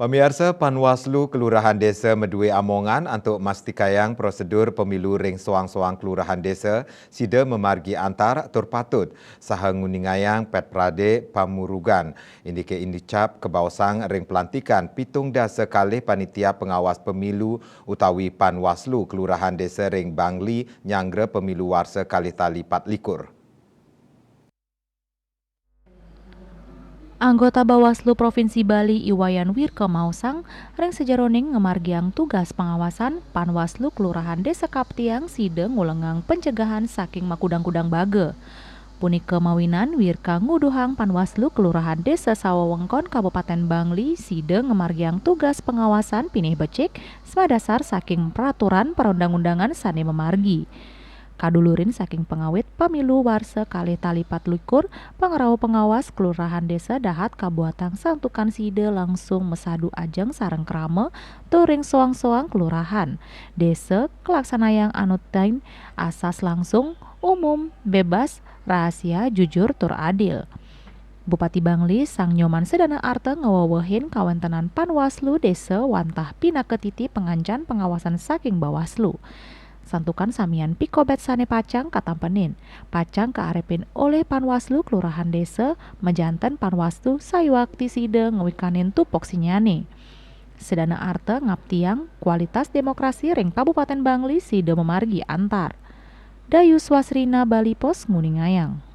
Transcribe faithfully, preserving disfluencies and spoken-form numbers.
Pamiarsa, Panwaslu Kelurahan Desa madué amongan antuk mastikayang prosedur pemilu ring soang-soang kelurahan desa sida mamargi antar tur patut, saha nguningayang pét pradé pamurugan. Indiké indicap kabaosang ring pelantikan pitung dasa kalih panitia pengawas pemilu utawi Panwaslu Kelurahan Desa ring Bangli nyanggra pemilu warsa kalih tali patlikur. Anggota Bawaslu Provinsi Bali I Wayan Wirka maosang, ring sajeroning ngamargiang tugas pengawasan, Panwaslu Kelurahan Desa kaptiang sida ngulengang pencegahan saking makudang-kudang baga. Punika mawinan Wirka nguduhang Panwaslu Kelurahan Desa sawewengkon Kabupaten Bangli sida ngamargiang tugas pengawasan pinih becik smadasar saking peraturan perundang-undangan sané mamargi. Kadulurin saking pangawit pamilu warsa kalih tali patlikur, pangrauh pengawas kelurahan desa dahat kabuatang santukan sida langsung masadu ajeng sareng krama tur ring soang-soang kelurahan desa kalaksanayang anutin asas langsung, umum, bebas, rahasia, jujur, tur adil. Bupati Bangli, Sang Nyoman Sedana Arta ngawewehin kawéntenan Panwaslu Desa wantah pinaka titi pangancan pengawasan saking Bawaslu. Santukan samian pikobet sané pacang katampenin, pacang kaarepin olih Panwaslu Kelurahan Desa, majanten Panwaslu sayuakti sida ngwikanin tupuksinyané. Sedana Arta ngaptiang kualitas demokrasi ring Kabupaten Bangli sida mamargi antar. Dayu Swasrina, Bali Post, nguningayang.